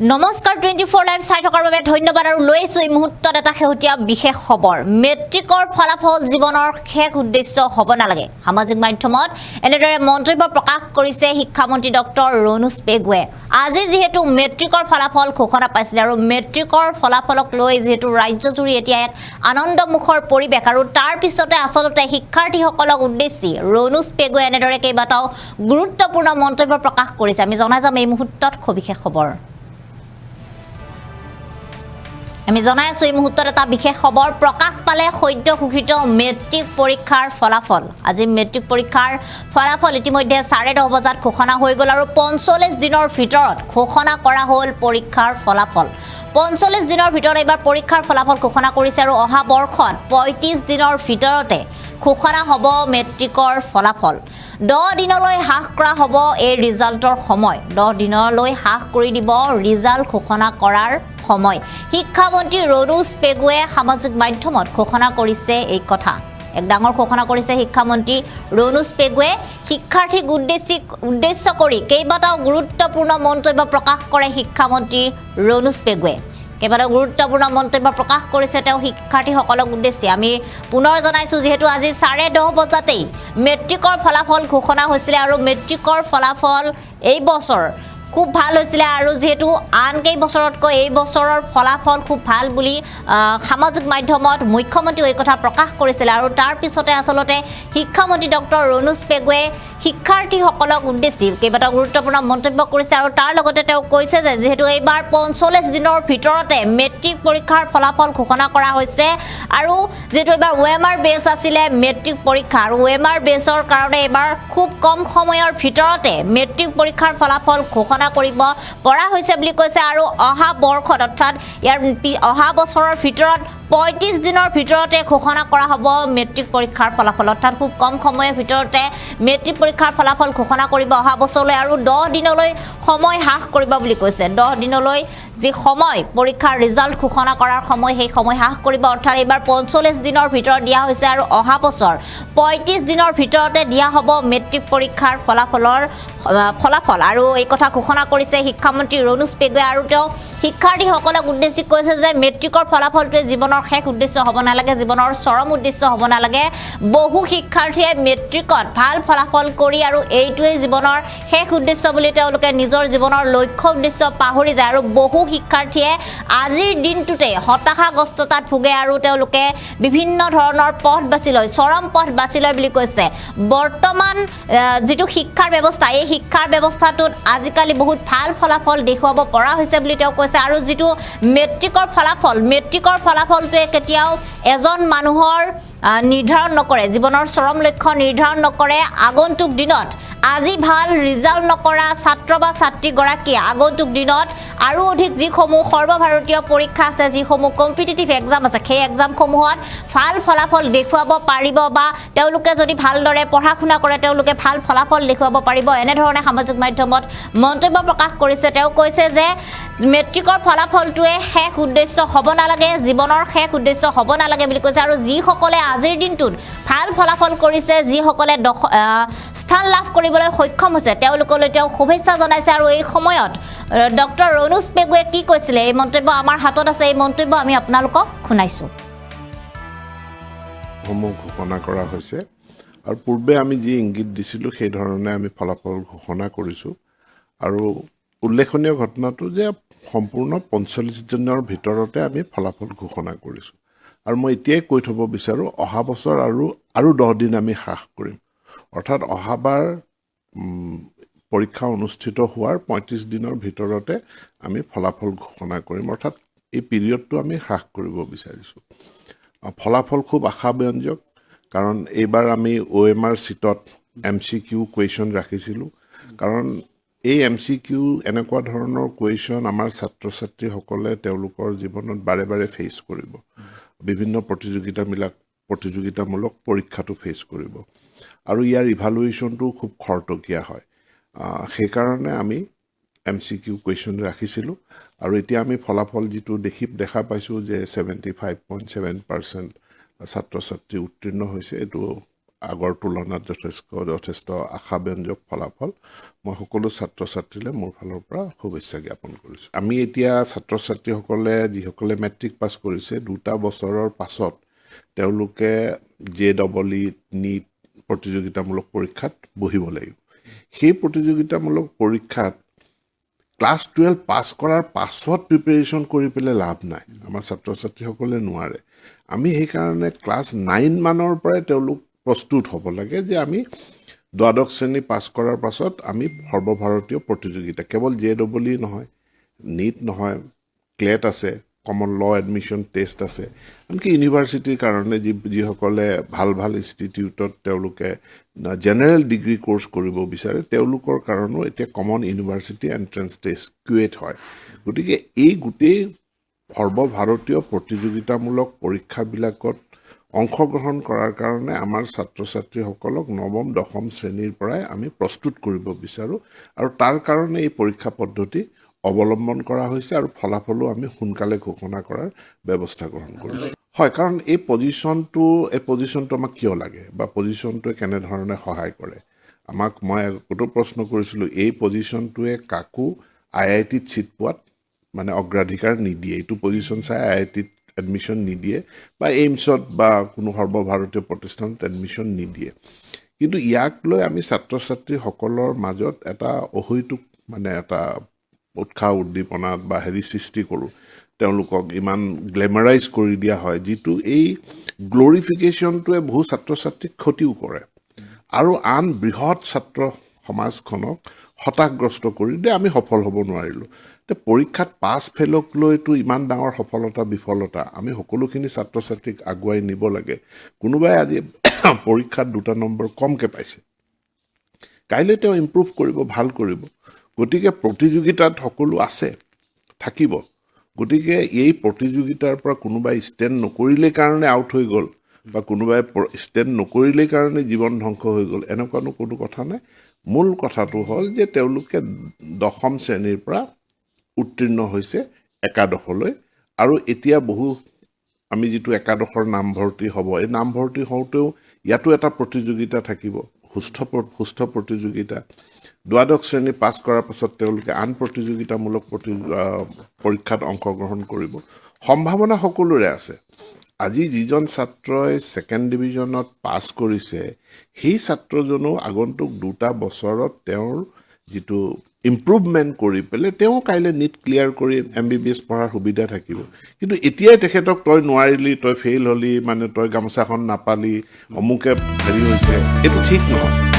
নমস্কাৰ, 24 লাইভ চাই থকাৰ বাবে ধন্যবাদ আৰু লৈ আহিছোঁ এই মুহূৰ্তত এটা শেহতীয়া বিশেষ খবৰ। মেট্ৰিকৰ ফলাফল জীৱনৰ শেষ উদ্দেশ্য হ'ব নালাগে। সামাজিক মাধ্যমত এনেদৰে মন্তব্য প্ৰকাশ কৰিছে শিক্ষামন্ত্ৰী ডক্টৰ ৰণোজ পেগুৱে। আজি যিহেতু মেট্ৰিকৰ ফলাফল ঘোষণা পাইছিলে আৰু মেট্ৰিকৰ ফলাফলক লৈ যিহেতু ৰাজ্যজুৰি এতিয়া এক আনন্দমুখৰ পৰিৱেশ আৰু তাৰ পিছতে আচলতে শিক্ষাৰ্থীসকলক উদ্দেশ্যি ৰণোজ পেগুৱে এনেদৰে কেইবাটাও গুৰুত্বপূৰ্ণ মন্তব্য প্ৰকাশ কৰিছে। আমি জনাই যাম এই মুহূৰ্তত সবিশেষ খবৰ। আমি জনাই আছো এই মুহূৰ্তত এটা বিশেষ খবৰ। প্ৰকাশ পালে সদ্য ঘোষিত মেট্ৰিক পৰীক্ষাৰ ফলাফল। আজি মেট্ৰিক পৰীক্ষাৰ ফলাফল ইতিমধ্যে 10:30 বজাত ঘোষণা হৈ গ'ল আৰু 45 দিনৰ ভিতৰত ঘোষণা কৰা হ'ল পৰীক্ষাৰ ফলাফল। 45 দিনৰ ভিতৰত এইবাৰ পৰীক্ষাৰ ফলাফল ঘোষণা কৰিছে আৰু অহা বৰ্ষত 35 দিনৰ ভিতৰতে ঘোষণা হ'ব মেট্ৰিকৰ ফলাফল। 10 দিনলৈ হ্ৰাস কৰা হ'ব এই ৰিজাল্টৰ সময়। 10 দিনলৈ হ্ৰাস কৰি দিব ৰিজাল্ট ঘোষণা কৰাৰ সময়। শিক্ষামন্ত্ৰী ৰণোজ পেগুৱে সামাজিক মাধ্যমত ঘোষণা কৰিছে এই কথা। এক ডাঙৰ ঘোষণা কৰিছে শিক্ষামন্ত্ৰী ৰণোজ পেগুৱে। শিক্ষাৰ্থীক উদ্দেশ্য কৰি কেইবাটাও গুৰুত্বপূৰ্ণ মন্তব্য প্ৰকাশ কৰে শিক্ষামন্ত্ৰী ৰণোজ পেগুৱে। কেইবাটাও গুৰুত্বপূৰ্ণ মন্তব্য প্ৰকাশ কৰিছে তেওঁ শিক্ষাৰ্থীসকলক উদ্দেশ্যি। আমি পুনৰ জনাইছোঁ, যিহেতু আজি 10:30 বজাতেই মেট্ৰিকৰ ফলাফল ঘোষণা হৈছিলে আৰু মেট্ৰিকৰ ফলাফল এই বছৰ খুব ভাল হৈছিলে আৰু যিহেতু আন কেইবছৰতকৈ এই বছৰৰ ফলাফল খুব ভাল বুলি সামাজিক মাধ্যমত মুখ্যমন্ত্ৰীয়ে এই কথা প্ৰকাশ কৰিছিলে আৰু তাৰ পিছতে আচলতে শিক্ষামন্ত্ৰী ডক্টৰ ৰণোজ পেগুৱে শিক্ষাৰ্থীসকলক উদ্দেশ্যি কেইবাটাও গুৰুত্বপূৰ্ণ মন্তব্য কৰিছে আৰু তাৰ লগতে তেওঁ কৈছে যে যিহেতু এইবাৰ 45 দিনৰ ভিতৰতে মেট্ৰিক পৰীক্ষাৰ ফলাফল ঘোষণা কৰা হৈছে আৰু যিহেতু এইবাৰ OMR বেছ আছিলে মেট্ৰিক পৰীক্ষা আৰু OMR বেছৰ কাৰণে এইবাৰ খুব কম সময়ৰ ভিতৰতে মেট্ৰিক পৰীক্ষাৰ ফলাফল ঘোষণা কৰিব পৰা হৈছে বুলি কৈছে আৰু অহা বৰ্ষত অৰ্থাৎ ইয়াৰ অহা বছৰৰ ভিতৰত 35 দিনৰ ভিতৰতে ঘোষণা কৰা হ'ব মেট্ৰিক পৰীক্ষাৰ ফলাফল। অৰ্থাৎ খুব কম সময়ৰ ভিতৰতে মেট্ৰিক পৰীক্ষাৰ ফলাফল ঘোষণা কৰিব অহা বছৰলৈ আৰু 10 দিনলৈ সময় হ্ৰাস কৰিব বুলি কৈছে। 10 দিনলৈ যি সময় পৰীক্ষাৰ ৰিজাল্ট ঘোষণা কৰাৰ সময়, সেই সময় হ্ৰাস কৰিব। অৰ্থাৎ এইবাৰ 45 দিনৰ ভিতৰত দিয়া হৈছে আৰু অহা বছৰ 35 দিনৰ ভিতৰতে দিয়া হ'ব মেট্ৰিক পৰীক্ষাৰ ফলাফল আৰু এই কথা ঘোষণা কৰিছে শিক্ষামন্ত্ৰী ৰণোজ পেগুৱে আৰু তেওঁ শিক্ষাৰ্থীসকলক উদ্দেশ্যি কৈছে যে মেট্ৰিকৰ ফলাফলটোৱে জীৱনৰ শেষ উদ্দেশ্য হ'ব নালাগে, জীৱনৰ চৰম উদ্দেশ্য হ'ব নালাগে। বহু শিক্ষাৰ্থীয়ে মেট্ৰিকত ভাল ফলাফল কৰি আৰু এইটোৱেই জীৱনৰ শেষ উদ্দেশ্য বুলি তেওঁলোকে নিজৰ জীৱনৰ লক্ষ্য উদ্দেশ্য পাহৰি যায় আৰু বহু শিক্ষাৰ্থীয়ে আজিৰ দিনটোতে হতাশাগ্ৰস্ততাত ভোগে আৰু তেওঁলোকে বিভিন্ন ধৰণৰ পথ বাছি লয়, চৰম পথ বাছি লয় বুলি কৈছে। বৰ্তমান যিটো শিক্ষাৰ ব্যৱস্থা, এই শিক্ষাৰ ব্যৱস্থাটোত আজিকালি বহুত ভাল ফলাফল দেখুৱাব পৰা হৈছে বুলি তেওঁ কৈছে আৰু যিটো মেট্ৰিকৰ ফলাফল, মেট্ৰিকৰ ফলাফলটোৱে কেতিয়াও এজন মানুহৰ নিৰ্ধাৰণ নকৰে, জীৱনৰ চৰম লক্ষ্য নিৰ্ধাৰণ নকৰে। আগন্তুক দিনত আজি ভাল ৰিজাল্ট নকৰা ছাত্ৰ বা ছাত্ৰীগৰাকীয়ে আগন্তুক দিনত আৰু অধিক যিসমূহ সৰ্বভাৰতীয় পৰীক্ষা আছে, যিসমূহ কম্পিটিটিভ এক্সাম আছে, সেই এক্সামসমূহত ভাল ফলাফল দেখুৱাব পাৰিব বা তেওঁলোকে যদি ভালদৰে পঢ়া শুনা কৰে তেওঁলোকে ভাল ফলাফল দেখুৱাব পাৰিব, এনেধৰণে সামাজিক মাধ্যমত মন্তব্য প্ৰকাশ কৰিছে। তেওঁ কৈছে যে মেট্ৰিকৰ ফলাফলটোৱে শেষ উদ্দেশ্য হ'ব নালাগে, জীৱনৰ শেষ উদ্দেশ্য হ'ব নালাগে বুলি কৈছে আৰু যিসকলে আজিৰ দিনটোত ভাল ফলাফল কৰিছে, যিসকলে স্থান লাভ কৰিবলৈ সক্ষম হৈছে, তেওঁলোকলৈ তেওঁ শুভেচ্ছা জনাইছে। আৰু এই সময়ত ডক্টৰ ৰণোজ পেগুৱে কি কৈছিলে, এই মন্তব্য আমাৰ হাতত আছে, এই মন্তব্য আমি আপোনালোকক শুনাইছোঁ। সমূহ ঘোষণা কৰা হৈছে আৰু পূৰ্বে আমি যি ইংগিত দিছিলোঁ সেই ধৰণে আমি ফলাফল ঘোষণা কৰিছোঁ আৰু উল্লেখনীয় ঘটনাটো যে সম্পূৰ্ণ 45 দিনৰ ভিতৰতে আমি ফলাফল ঘোষণা কৰিছোঁ আৰু মই এতিয়াই কৈ থ'ব বিচাৰোঁ, অহা বছৰ আৰু 10 দিন আমি হ্ৰাস কৰিম। অৰ্থাৎ অহাবাৰ পৰীক্ষা অনুষ্ঠিত হোৱাৰ 35 দিনৰ ভিতৰতে আমি ফলাফল ঘোষণা কৰিম। অৰ্থাৎ এই পিৰিয়ডটো আমি হ্ৰাস কৰিব বিচাৰিছোঁ। ফলাফল খুব আশাব্যঞ্জক, কাৰণ এইবাৰ আমি OMR শ্বীটত MCQ question ৰাখিছিলোঁ, কাৰণ এই MCQ এনেকুৱা ধৰণৰ কুৱেশ্যন আমাৰ ছাত্ৰ ছাত্ৰীসকলে তেওঁলোকৰ জীৱনত বাৰে বাৰে ফেচ কৰিব, বিভিন্ন প্ৰতিযোগিতামূলক পৰীক্ষাটো ফেচ কৰিব আৰু ইয়াৰ ইভালুৱেশ্যনটো খুব খৰতকীয়া হয়। সেইকাৰণে আমি MCQ question ৰাখিছিলোঁ আৰু এতিয়া আমি ফলাফল যিটো দেখা পাইছোঁ যে 75.7% ছাত্ৰ ছাত্ৰী উত্তীৰ্ণ হৈছে, এইটো আগৰ তুলনাত যথেষ্ট আশাব্যঞ্জক ফলাফল। মই সকলো ছাত্ৰ ছাত্ৰীলৈ মোৰ ফালৰ পৰা শুভেচ্ছা জ্ঞাপন কৰিছোঁ। আমি এতিয়া ছাত্ৰ ছাত্ৰীসকলে যিসকলে মেট্ৰিক পাছ কৰিছে, 2টা বছৰৰ পাছত তেওঁলোকে জে ডবল ই, নীট প্ৰতিযোগিতামূলক পৰীক্ষাত বহিব লাগিব। সেই প্ৰতিযোগিতামূলক পৰীক্ষাত ক্লাছ 12 পাছ কৰাৰ পাছত প্ৰিপেৰেশ্যন কৰি পেলাই লাভ নাই, আমাৰ ছাত্ৰ ছাত্ৰীসকলে নোৱাৰে। আমি সেইকাৰণে ক্লাছ 9 মানৰ পৰাই তেওঁলোক প্ৰস্তুত হ'ব লাগে যে আমি দ্বাদশ শ্ৰেণী পাছ কৰাৰ পাছত আমি সৰ্বভাৰতীয় প্ৰতিযোগিতা, কেৱল জে ডবল ই নহয়, নীট নহয়, ক্লেট আছে, কমন ল এডমিশ্যন টেষ্ট আছে, আনকি ইউনিভাৰ্চিটিৰ কাৰণে যিসকলে ভাল ভাল ইনষ্টিটিউটত তেওঁলোকে জেনেৰেল ডিগ্ৰী কৰ্চ কৰিব বিচাৰে, তেওঁলোকৰ কাৰণেও এতিয়া common university entrance test Kuwait হয়। গতিকে এই গোটেই সৰ্বভাৰতীয় প্ৰতিযোগিতামূলক পৰীক্ষাবিলাকত অংশগ্ৰহণ কৰাৰ কাৰণে আমাৰ ছাত্ৰ ছাত্ৰীসকলক নৱম দশম শ্ৰেণীৰ পৰাই আমি প্ৰস্তুত কৰিব বিচাৰোঁ আৰু তাৰ কাৰণে এই পৰীক্ষা পদ্ধতি অৱলম্বন কৰা হৈছে আৰু ফলাফলো আমি সোনকালে ঘোষণা কৰাৰ ব্যৱস্থা গ্ৰহণ কৰিছোঁ। হয়, কাৰণ এই পজিশ্যনটো আমাক কিয় লাগে বা পজিশ্যনটোৱে কেনেধৰণে সহায় কৰে আমাক, মই আগতো প্ৰশ্ন কৰিছিলোঁ। এই পজিশ্যনটোৱে কাকো আইআইটিত ছিট পোৱাত মানে অগ্ৰাধিকাৰ নিদিয়ে। এইটো পজিশ্যন চাই আইআইটিত এডমিশ্যন নিদিয়ে বা এইমছত বা কোনো সৰ্বভাৰতীয় প্ৰতিষ্ঠানত এডমিশ্যন নিদিয়ে। কিন্তু ইয়াক লৈ আমি ছাত্ৰ ছাত্ৰীসকলৰ মাজত এটা অহৈতুক মানে এটা উৎসাহ উদ্দীপনা বা হেৰি সৃষ্টি কৰোঁ। তেওঁলোকক ইমান গ্লেমাৰাইজ কৰি দিয়া হয়, যিটো এই গ্ল'ৰিফিকেশ্যনটোৱে বহু ছাত্ৰ ছাত্ৰীক ক্ষতিও কৰে আৰু আন বৃহৎ ছাত্ৰ সমাজখনক হতাশগ্ৰস্ত কৰি দিয়ে, আমি সফল হ'ব নোৱাৰিলোঁ। এতিয়া পৰীক্ষাত পাছ ফেইলক লৈতো ইমান ডাঙৰ সফলতা বিফলতা, আমি সকলোখিনি ছাত্ৰ ছাত্ৰীক আগুৱাই নিব লাগে। কোনোবাই আজি পৰীক্ষাত 2টা নম্বৰ কমকৈ পাইছে, কাইলৈ তেওঁ ইম্প্ৰুভ কৰিব, ভাল কৰিব। গতিকে প্ৰতিযোগিতাত সকলো আছে, থাকিব। গতিকে এই প্ৰতিযোগিতাৰ পৰা কোনোবাই ষ্টেণ্ড নকৰিলেই কাৰণে আউট হৈ গ'ল বা কোনোবাই ষ্টেণ্ড নকৰিলেই কাৰণে জীৱন ধ্বংস হৈ গ'ল, এনেকুৱানো কোনো কথা নাই। মূল কথাটো হ'ল যে তেওঁলোকে দশম শ্ৰেণীৰ পৰা উত্তীৰ্ণ হৈছে একাদশলৈ আৰু এতিয়া বহু আমি যিটো একাদশৰ নামভৰ্তি হ'ব, এই নামভৰ্তি হওঁতেও ইয়াতো এটা প্ৰতিযোগিতা থাকিব, সুস্থ প্ৰতিযোগিতা। দ্বাদশ শ্ৰেণী পাছ কৰাৰ পাছত তেওঁলোকে আন প্ৰতিযোগিতামূলক পৰীক্ষাত অংশগ্ৰহণ কৰিব। সম্ভাৱনা সকলোৰে আছে। আজি যিজন ছাত্ৰই ছেকেণ্ড ডিভিজনত পাছ কৰিছে, সেই ছাত্ৰজনো আগন্তুক 2টা বছৰত তেওঁৰ যিটো ইম্প্ৰুভমেণ্ট কৰি পেলাই তেওঁ কাইলৈ নীট ক্লিয়াৰ কৰি এমবিবিএছ পঢ়াৰ সুবিধা থাকিব। কিন্তু এতিয়াই তেখেতক তই নোৱাৰিলি, তই ফেইল হ'লি, মানে তই গামোচাখন নাপালি, অমুকে হেৰি হৈছে, এইটো ঠিক নহয়।